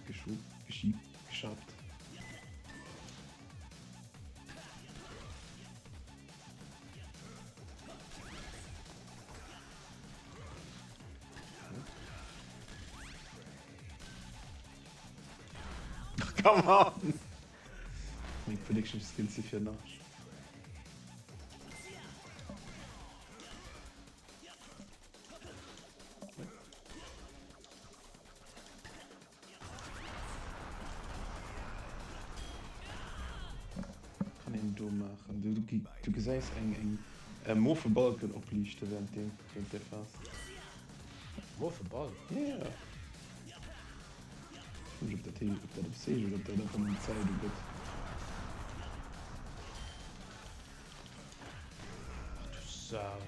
geschabt. Come on! Meng Prediction Skills si fir den Arsch. Kann een do maachen. Du, du, du gesäis eng, eng äh, mofe Balken opliichte während dem, während der Phas. Mofe Balken? Ja, ja. Ech weess net, ob dat hee, ob dat op Sage oder ob dat einfach nëmmen d'Zäit ugëtt. Ach du Sau.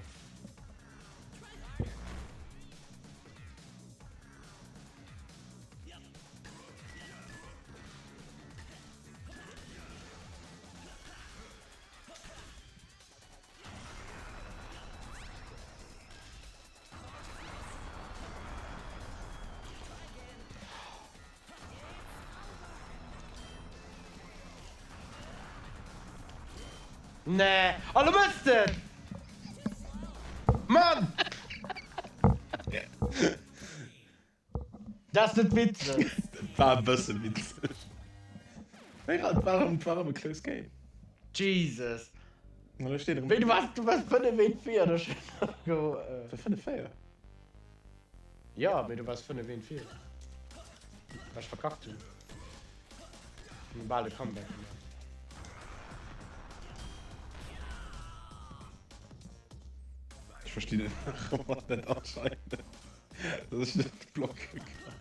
Nee, oh, lo mëss de et! Mann! Dat ass net witzeg. Dat war e bësse witzeg. Mee et war erëm, et war erëm e close game. Jesus. An elo steet erëm. Wéi, du waars, du waars 5 1 4, da steet nach go. War 5 4? Jo, mee du waars 5 1 4. Well ech verkackt hunn. Hunn bal de Comeback gemaach. Ech verstinn et nach ëmmer net anscheinend. Dass ech net blocke kann.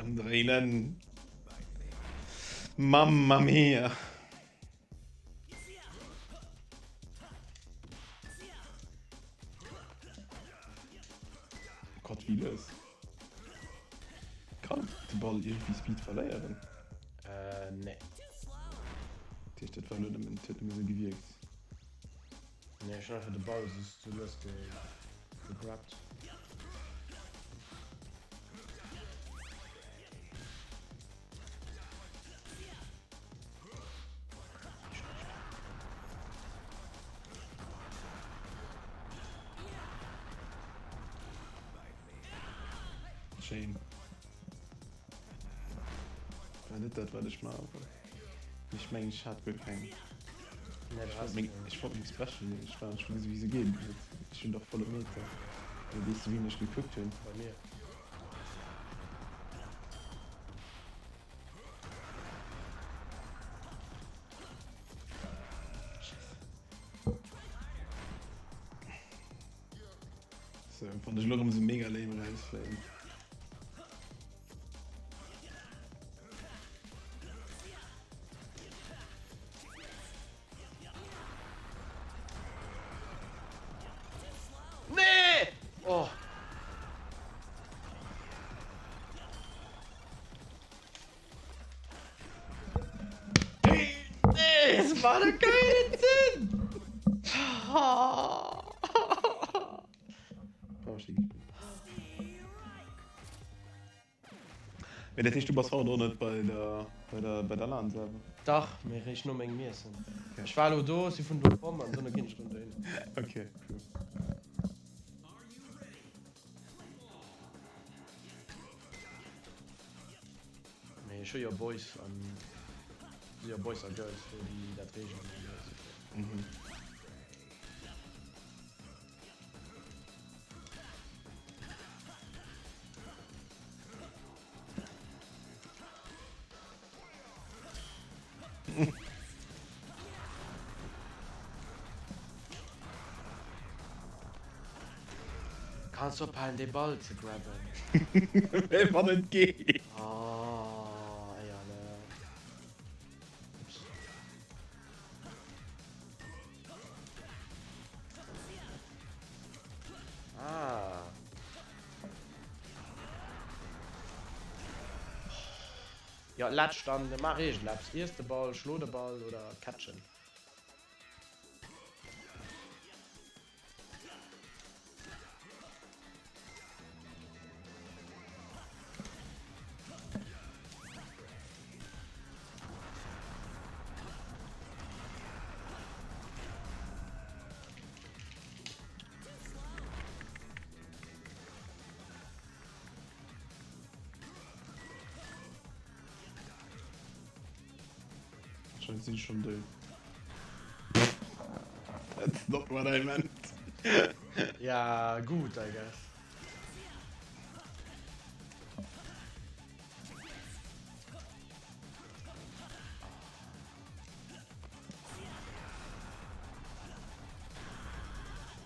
Ëmdréinen. Mamma mia. Gott, wéi lues. Kann de Ball iergendwéi Speed verléieren? Äh, nee. Dat heescht, dat war elo nëmmen, dat huet nëmme sou gewierkt. Nee, ech hunn einfach de Ball just sou lues ge, gegrabbt. Schéin. War net dat wat ech maache wollt. Ech mengen ech hat guer keng. Nee, du Ech has wollt meng, keng. ech wollt meng Special, ech war ech wéi se geet. Ech hunn dach volle Meter. Mee weess du wien ech gekuckt hunn? Bei mir. So, wann ech elo erëm esou mega lame erausfléien. Nee! Oh. Nee, es war doch keinen Sinn! Mee dat heescht du bass haut och net bei der bei der bei der LAN selwer? Dach, mee réischt no mengem Iessen. Ech war elo do, si vun do komm an dono ginn ech rëm dohin. Ok, cool. Mee ech hu jo Boys an si jo Boys a Girls do déi dat reegelen an alles. Mhm. Kanns ophalen dee Ball ze grabben. Mee wann et geet. Oh, éierlech. Ups. Ah. Jo, lätsch dann, maach iergendeppes. Iess de Ball, schlo de Ball oder catch en. Anscheinend sinn ech schon dout. That's not what I meant. Ja, gut, I guess.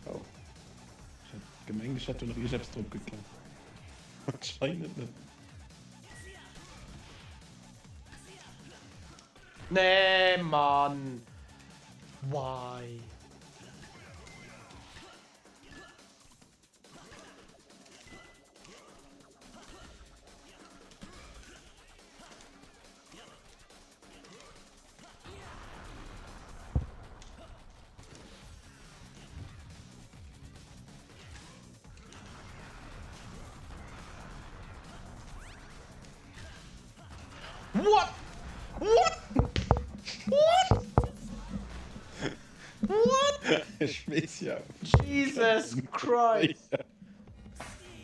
Oh. Ech hat gemengt, ech hätt do nach iergeppes drop geklappt. Anscheinend net. Nee Mann! Why? What? What? What? What? Ech weess jo. Jesus Christ!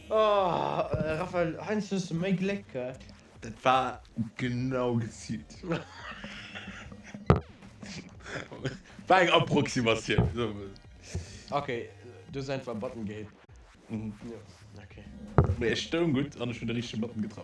Oh, Raphael, heiansdo hues de méi Gléck, gell? Dat war genau geziilt. War eng Approximatioun, soe mer esou. Ok, du hues einfach e Button gehit. Jo, ok. Mee ech stoung gutt an ech hunn de richtege Button getraff.